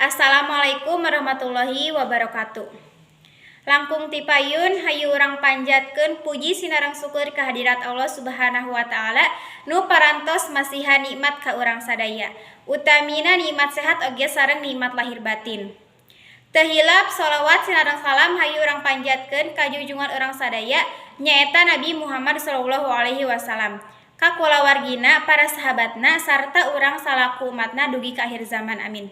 Assalamualaikum warahmatullahi wabarakatuh. Langkung tipayun hayu urang panjatkeun puji sinareng syukur kehadirat Allah Subhanahu wa taala nu parantos masihan nikmat ka urang sadaya. Utamina nikmat sehat oge sareng nikmat lahir batin. Teu hilap sholawat sinareng salam hayu urang panjatkeun ka junjungan urang sadaya nyaeta Nabi Muhammad sallallahu alaihi wasallam. Ka kulawargina, para sahabatna sarta urang salaku umatna dugi ka akhir zaman, amin.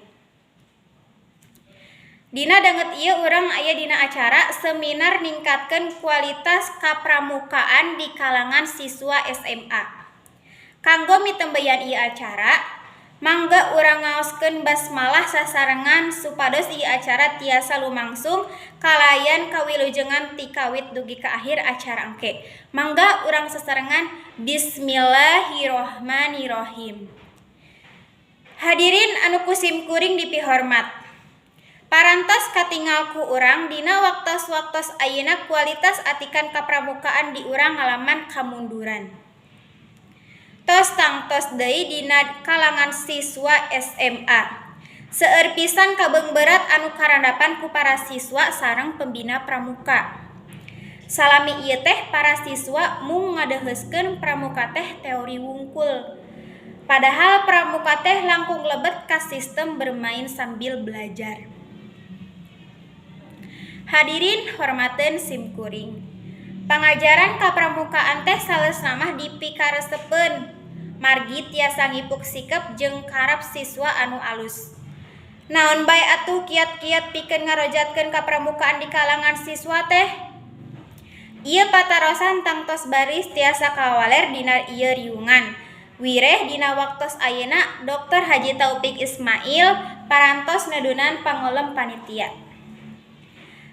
Dina danget ieu urang aya dina acara seminar ningkatkeun kualitas kapramukaan di kalangan siswa SMA. Kanggo mitembeyan ieu acara, mangga urang ngaoskeun basmalah sasarengan supados ieu acara tiasa lumangsung kalayan kawilujengan ti kawit dugi ka akhir acara engke. Mangga urang sasarengan bismillahirrohmanirrohim. Hadirin anu ku sim kuring dipihormat. Parantos katingal ku urang dina waktos-waktos ayeuna kualitas atikan kapramukaan di urang ngalaman kamunduran. Tos tangtos deui dina kalangan siswa SMA. Seueur pisan kabeungberat anu karandapan ku para siswa sareng pembina pramuka. Salami ieu teh para siswa mung ngadeuheuskeun pramuka teh teori wungkul. Padahal pramuka teh langkung lebet ka sistem bermain sambil belajar. Hadirin hormateun sim kuring. Pangajaran kapramukaan teh saleresna mah dipikaresepeun margi tiasa ngipuk sikep jeung karab siswa anu alus. Naon bae atuh kiat-kiat pikeun ngarojatkeun kapramukaan di kalangan siswa teh? Ieu patarosan tangtos baris tiasa kawaler dina ieu riungan. Wireh dina waktos ayeuna Dr. Haji Taufik Ismail parantos nedunan pangolem panitia.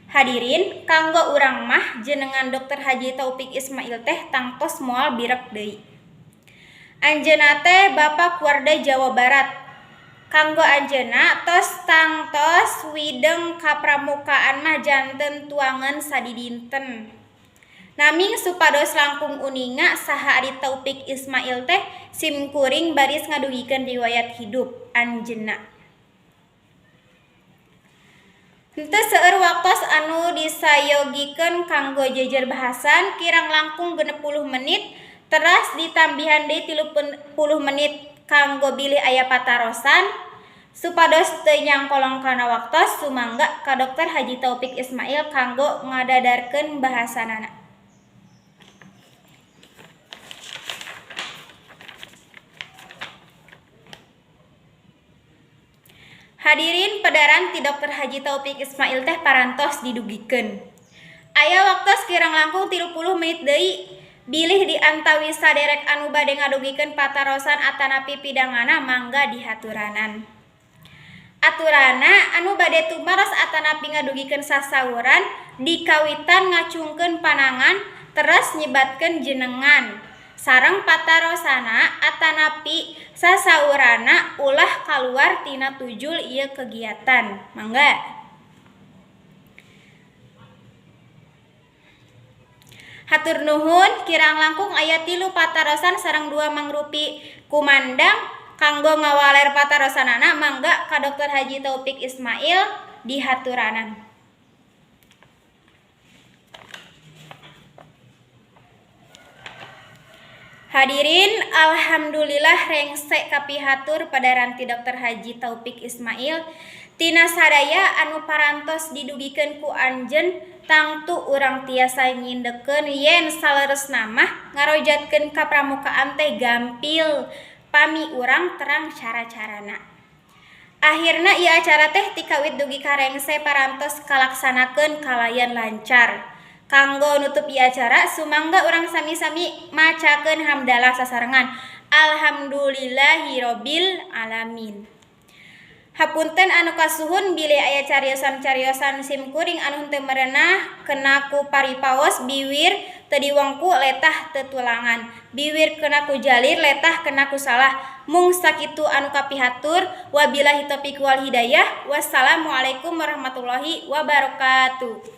Hadirin, kanggo urang mah jenengan Dr. Haji Taufik Ismail teh tangtos moal birek deui. Anjeunna teh Bapak Kwarda Jawa Barat. Kanggo anjeunna tos tangtos wideng kapramukaan mah janten tuangan sadidinten. Naming supados langkung uninga saha ari Taufik Ismail teh sim kuring baris ngadugikeun riwayat hidup anjeunna. Henteu seueur waktos anu disayogikeun kanggo jejer bahasan kirang langkung 60 menit teras ditambihan deui 30 menit kanggo bilih aya patarosan supados teu nyangkolong kana waktos sumangga ka Dr. Haji Taufik Ismail kanggo ngadadarkeun bahasanana. Hadirin pedaran ti Dr. Haji Taufik Ismail teh parantos didugikeun. Aya waktos kirang langkung 30 menit deui bilih di antawis saderek anu bade ngadugikeun patarosan atanapi pidangana mangga dihaturanan. Aturana anu bade tumaros atanapi ngadugikeun sasauran dikawitan ngacungkeun panangan teras nyebatkeun jenengan. Sareng patarosana atanapi sasaurana ulah kaluar tina tujul ieu kegiatan. Mangga. Hatur nuhun kirang langkung aya 3 patarosan sareng 2 mangrupi kumandang kanggo ngawaler patarosanana mangga ka Dr. Haji Taufik Ismail dihaturanan. Hadirin, alhamdulillah rengse kapihatur padaran ti Dr. Haji Taufik Ismail. Tina sadaya anu parantos didugikeun ku anjeun tangtu urang tiasa nyindekeun yen saleresna mah ngarojatkeun kapramukaan teh gampil pami urang terang cara-carana. Akhirna ieu acara teh tikawit dugi ka rengse parantos kalaksanakeun kalayan lancar. Kanggo nutup ieu acara sumangga urang sami-sami macakeun hamdalah sasarengan. Alhamdulillahirabbil alamin. Hapunten anu kasuhun bilih aya cariosan-cariosan sim kuring anu henteu merenah kena ku paripaos biwir teu diwengku letah teu tulangan. Biwir kena ku jalir letah kena ku salah. Mung sakitu anu kapihatur wabillahi taufiq wal hidayah. Wassalamualaikum warahmatullahi wabarakatuh.